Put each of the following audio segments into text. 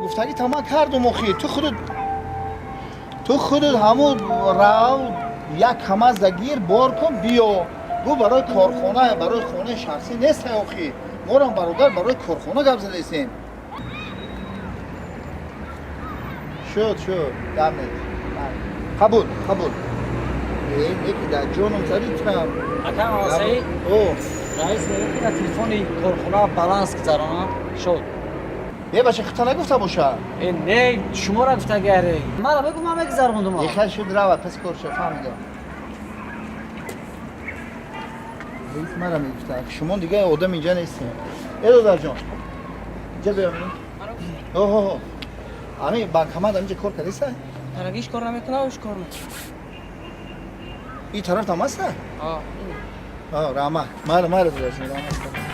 Гуфтагӣ та ман кардум охи. Ту худут ҳамун рав як КамАЗда гир бор кун биё. Гу барои корхона, барои хонаи шахсӣ нест охи. Морам бародар барои корхона гап задастем. Шуд, шуд. Гап нест. Қабул, қабул. Неки дар ҷоном зади там. Ака Масаи, О, раис мегӯяд, ки дар телефони корхона баланс гузаронам. Шуд. Бебаша хита нагуфта боша. Э, не, шуморо гуфта гаре. Мара бигӯ, ман мегузарондум. Ехай шуд рава пас корша фаҳмидам. Раис мара мегуфта. Шумо дига одам инҷа нестем. Э додарҷон. Инҷа биё. Оҳо. Ами банкомат аминҷа кор кардиса? Арагиш кор намекунад, уш кор мекунад. И тараф там аста? А. А, раҳмат. Мара, мара додарҷон, раҳмат.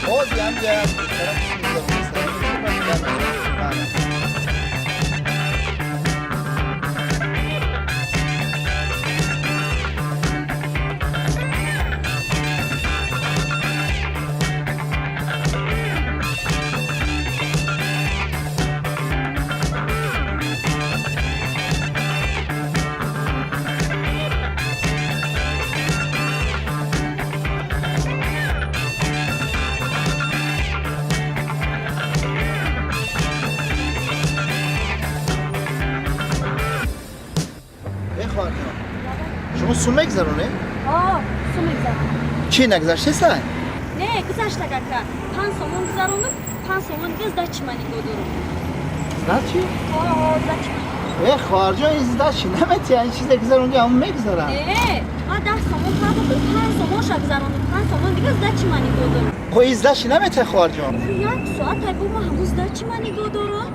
Боз ҳамҷа тараф Э хоҳарҷон. Шумо сум мегузаронед? О, сум мегузаронам. Чӣ нагузаштеса? Не, гузашта кака. 5 сомон гузарондум, 5 сомон дига сдачи ман нигоҳ дорам. Сдачи? О, сдачи ман. Э хоҳарҷон, ин сдачи наметиҳа, ин чизе гузаронди ҳамон мегузарад. Не, ман 10 сомон пардохтум, 5 сомонша гузарондум, 5 сомон дига сдачи ман нигоҳ дорам. Хо ин сдачи наметиҳа, хоҳарҷон. Як соат ай бо ман ҳамун сдачи ман нигоҳ дорам.